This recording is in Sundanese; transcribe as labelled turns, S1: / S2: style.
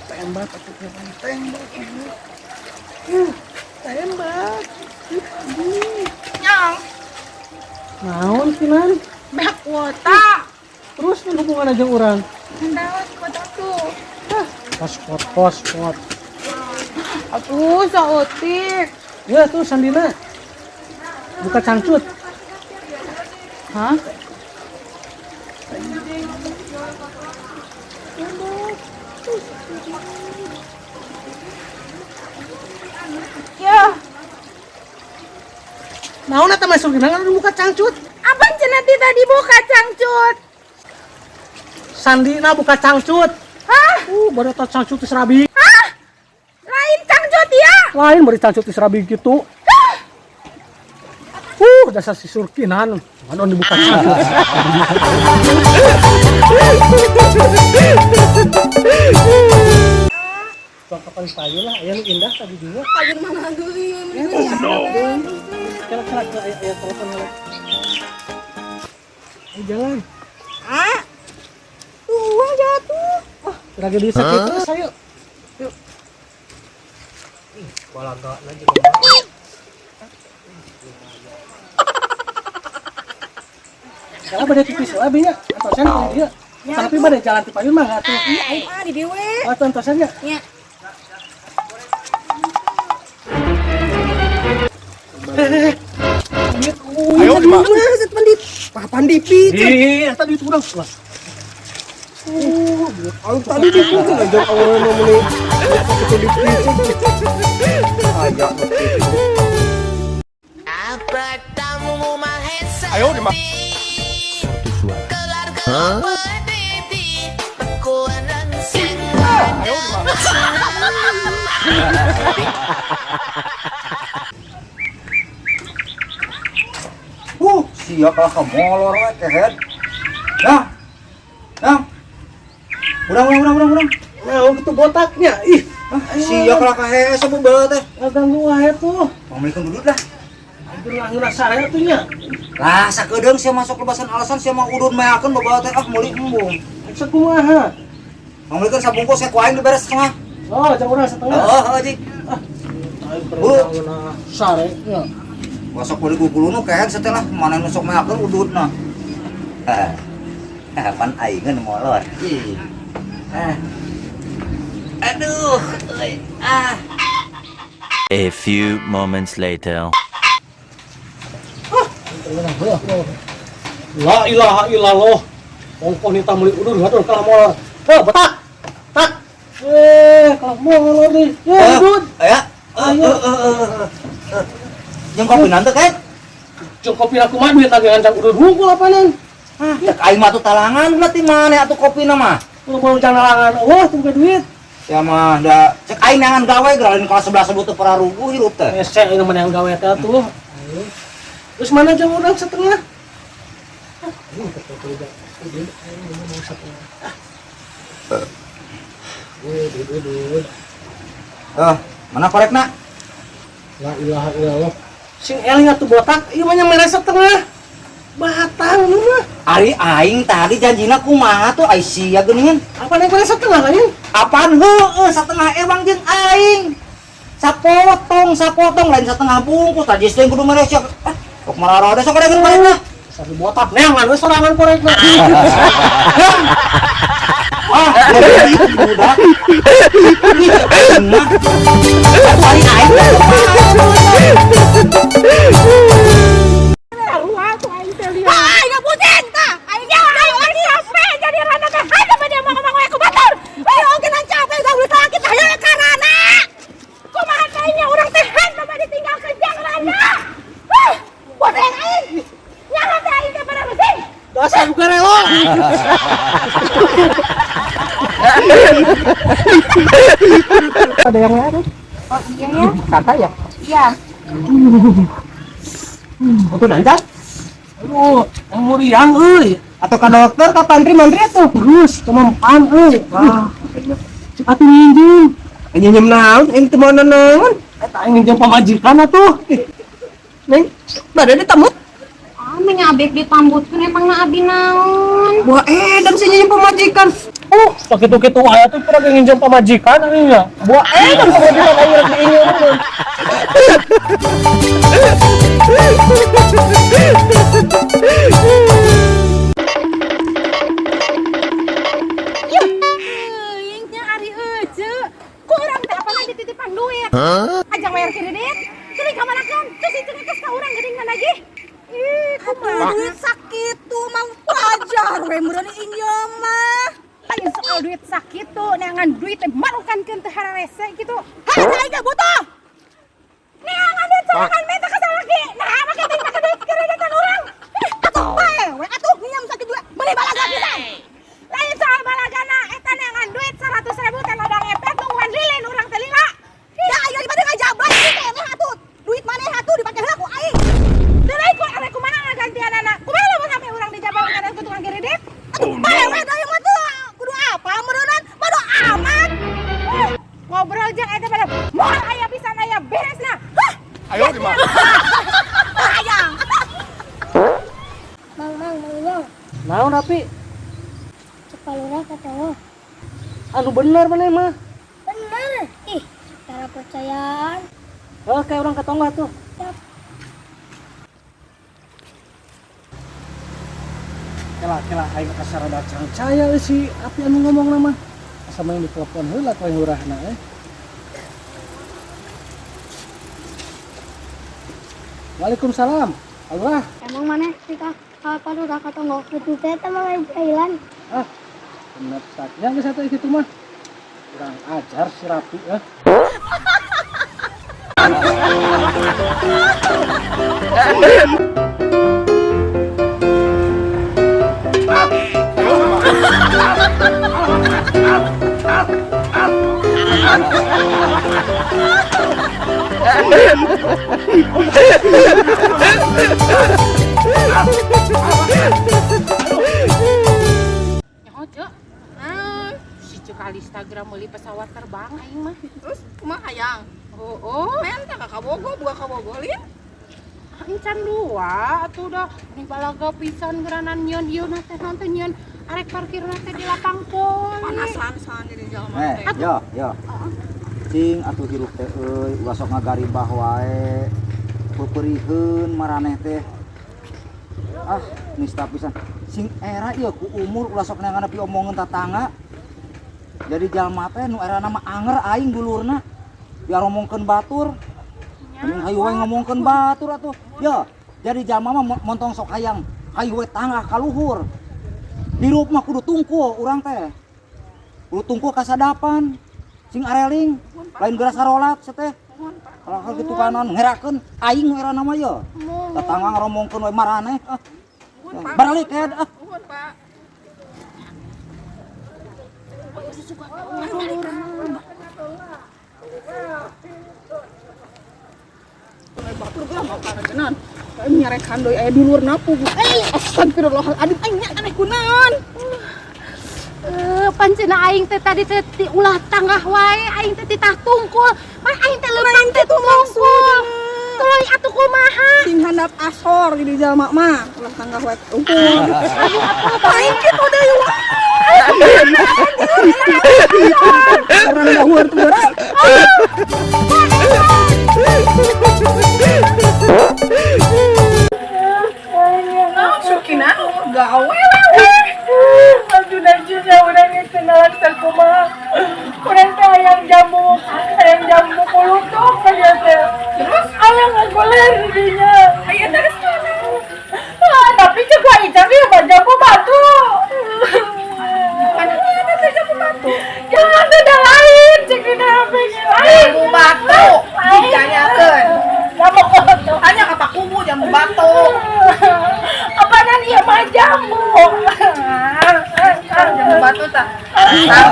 S1: Tembak atuh, tembak. Tembak.
S2: Nyong,
S1: Naon, Kinan?
S2: Beak kuota.
S1: Terus nu hubungan aja urang?
S2: Naon kuota tuh?
S1: Kos kot kos kot.
S2: Atuh, saeutik.
S1: Ya tuh sandina. Buka cangcut.
S2: Hah? Ya,
S1: Naon eta masuk Kinan anu buka cangcut?
S2: Abang cenah ti tadi buka cangcut.
S1: Sandina buka cangcut.
S2: Hah?
S1: Baru tau cangcut geus rabi.
S2: Hah? Lain cangcut ya?
S1: Lain bari cangcut geus rabi gitu. Dasar si Surkinan. Anu dibuka cangcut. Sok kapan payu lah, aya nu indah tadi juga.
S2: Payung mana deui?
S1: No. Kela kela kela, aya aya telepon heula. Ayo jalan.
S2: Ah. Tuang jatuh.
S1: Lagi di sakit terus ayo. Yuk. Ih, balaga aja. Kalau bade pipis lah nya, antosan ka dieu. Tapi bade jalan ti payun mah atuh.
S2: Iya, aing mah di dieu we.
S1: Oh, antosan nya.
S2: Nya.
S1: Duit,
S3: Ayo, di mana?
S4: Pandit. Papan dipicet.
S1: Ih, eta duit urang. Wah.
S4: Duit. Aing tadi dipicet aja awalnya mau beli. Itu dipicet. Ajak begitu.
S3: Ayo di mana?
S5: Hah?
S3: Ayo di mana?
S6: Sia kalah ka molor we kehed. Nah. Nah. Urang urang urang urang urang.
S1: Nah, itu botaknya. Ih,
S6: Ah, sia kalah ka hese bebeut teh.
S1: Ngaganggu wae tuh.
S6: Pangmeulikeun dudut lah.
S1: Hampir ngeunah sare atuh nya.
S6: Lah sakedeung sia masuk lebasan alasan sia mah udud meakeun bebeut teh, ah, meuli embung.
S1: Sakumaha?
S6: Pangmeulikeun sabungkus ku aing diberes setengah.
S1: Oh, jang urang setengah.
S6: Heeh, heeh, Jik.
S1: Aing keur ngeunah sare nya.
S6: Masuk meuli gugulunu kehed setelah mana nu sok meakeun ududna.
S5: Ah, pan aing nu molor. Ih. Ah. Aduh, euy. Ah.
S7: A few moments later.
S1: La ilaha illallah. Ongkoh nita meuli udud ngatur kalah molor. Heuh, botak. Tak. Kalah molor deui. Udud.
S6: Aya.
S1: Ayo.
S6: Jeung kopi nanti kehed.
S1: Jeung kopi aku mah duit lagi ngancang udud hungkul apanan.
S6: Ah, cek aing mah atuh talangan ulah ti maneh atuh kopina mah.
S1: Kudu mau talangan, oh, tunggu duit.
S6: Ya mah da cek aing neangan gawe geura kelas 11 teu pararuguh hirup teh.
S1: Hese ini mana yang gawe teh tuh. Terus mana jam urang setengah? Ah, ini betul betul ini mau setengah. Ah. Duit, duit, duit.
S6: Eh, mana korekna?
S1: La ilaha illallah. Sing eling atuh botak, ieu mah nya mere setengah. Batang lu mah.
S6: Ari aing tadi janjina kumaha tuh ai sia geuningan.
S1: Apa yang mere setengah lain?
S6: Apaan heueuh setengah ewang jeung aing. Sapotong, sapotong lain setengah bungkus tadi teh kudu mere sia. Ah, kok mararode sok ada korekna.
S1: Sari botak neangan we sorangan korekna.
S6: Ah, budak. Ih, aing mah. Ari aing teh kumaha tuh?
S2: Ah, aing pusing tah. Aing ya, aing capek jadi rana teh. Hayu bade ngomong we ku batur. Ayo oge nan capek gak ulah sakit hayu ka rana. Kumaha teh nya urang teh hantu bade ditinggalkeun jang rana. Huh, pusing aing. Nyaho teh aing teh pada pusing.
S1: Dasar bukan relo. Ada yang lain?
S2: Oh iya ya.
S1: Kata ya?
S2: Iya.
S1: Untuk nanti? Aduh, yang muriang euy.
S4: Atau ka dokter ka pantri mantri atuh.
S1: Terus kemampan euy. Wah, cepat minjem.
S4: Nyinyem naon, aing teu mau naon.
S1: Eta aing minjem pamajikan atuh.
S4: Neng, bade ditambut.
S8: Ah, menyabek ditambutkeun emang na abi naon.
S4: Wah, edan sih nyinyem pamajikan.
S1: Sakitu-kitu aya tuh pernah nginjem pamajikan ari nya. Buah kan pamajikan aing rek diinjem.
S2: Nya ari euceu. Ku urang teh apanan dititipan duit. Ajang bayar kredit. Tuluy kamanakeun? Terus itu ka urang geuning nagih. Ih, kumaha
S8: Duit sakitu mang pajar we meureun injem mah.
S2: Lain soal duit sakitu, neangan duit teh malukankeun teh hararese kitu.
S8: Hei, aing teh butuh.
S2: Neangan duit sorangan minta ka salaki. Nah, make teh make duit kreditan urang.
S8: Atuh bae we atuh nginjem sakitu meuli balaga pisan.
S2: Lain soal balagana, eta neangan duit 100.000 teh ladang epet nungguan lilin urang teh lila.
S8: Da aing daripada ngajablat ieu keneh atuh. Duit maneh atuh dipake heula ku aing.
S2: Teu ku arek kumaha ngagantianana? Kumaha lamun sampe urang dijabal ku tukang kredit?
S8: Atuh bae we da ieu mah tuh kudu apa meureunnan? Bodo amat.
S2: Ngobrol jeung eta pada moal aya pisan aya beresna. Hah?
S3: Ayo di mana?
S8: Hayang.
S9: Mang, mang, mang,
S1: Naon Rapi?
S9: Cek palurah kata.
S1: Anu bener maneh mah.
S9: Bener. Ih, cara percayaan.
S1: Heuh, kayak urang ka tonggoh tuh.
S9: Siap.
S1: Kela kela aing asa rada cangcaya si Api anu ngomong mah. Asa mah di telepon heula ku aing lurahna eh. Waalaikumsalam. Lurah.
S9: Emang mana sih kak? Palurah ka tonggoh. Betul teh mah jailan.
S1: Ah, bener saatnya geus atuh kitu mah. Kurang ajar si Rapi eh.
S2: Nyaho ceu. Si Ceu Kalista meuli pesawat terbang aing mah.
S8: Terus kumaha hayang?
S2: Oh,
S8: Menta ka kabogo, buah kabogo lin.
S2: Encan dua atuh dah ini balaga pisan geranan nyeun ieu na teh naon teh nyeun arek parkir na teh di lapang poli.
S8: Panasan san jadi jalma
S6: Eh,
S8: teh.
S6: yo, yo. Cing atuh hirup teh euy, ulah sok ngagaribah wae. Peupeuriheun maraneh teh. Ah, nista pisan. Sing era ieu ku umur ulah sok neangan piomongeun tatangga. Jadi jalma teh nu erana mah anger aing dulurna. Biar ngomongkeun batur. Mending hayu wae ngomongkeun batur atuh. Yo, jadi jalma mah montong sok hayang hayu we tangga ka luhur. Hirup mah kudu tungkul urang teh. Kudu tungkul kasadapan. Sing areling, lain geura sarolat seteh. Kalau kitu kanan ngerakeun aing nu erana mah ye. Tetangga ngaromongkeun we maraneh ah. Baralik head ah.
S8: Nuhun, Pak. Batur geus makanan. Aing nyarekan deui aya dulurna pugu. Astagfirullahaladzim, aing nya aneh kunaon.
S2: Pancena aing teh tadi teh ti ulah tanggah wae, aing teh titah tungkul. Mah aing teh leumpang teh tungkul. Tuluy atuh kumaha?
S8: Sing handap asor di jalma mah, ulah tanggah wae tungkul. Aing kitu deui wae. Karena luhur tuh berat. Sukina gawe we.
S2: Aduh urang kenalan sakumaha. Urang teh hayang jamu kulutuk ka dieu teh. Terus hayang ngagoler di dinya.
S8: Aya teh geus mana?
S2: Ah, tapi cek gua ijang ieu mah jamu batu.
S8: Kan ada teh jamu batu.
S2: Jangan ada lain cek dina HP lain.
S8: Jamu batu ditanyakeun.
S2: Jamu kulutuk.
S8: Tanya ka Pak Kubu jamu batu.
S2: Apaanan ieu mah jamu.
S8: Jamu batu tah. Tah,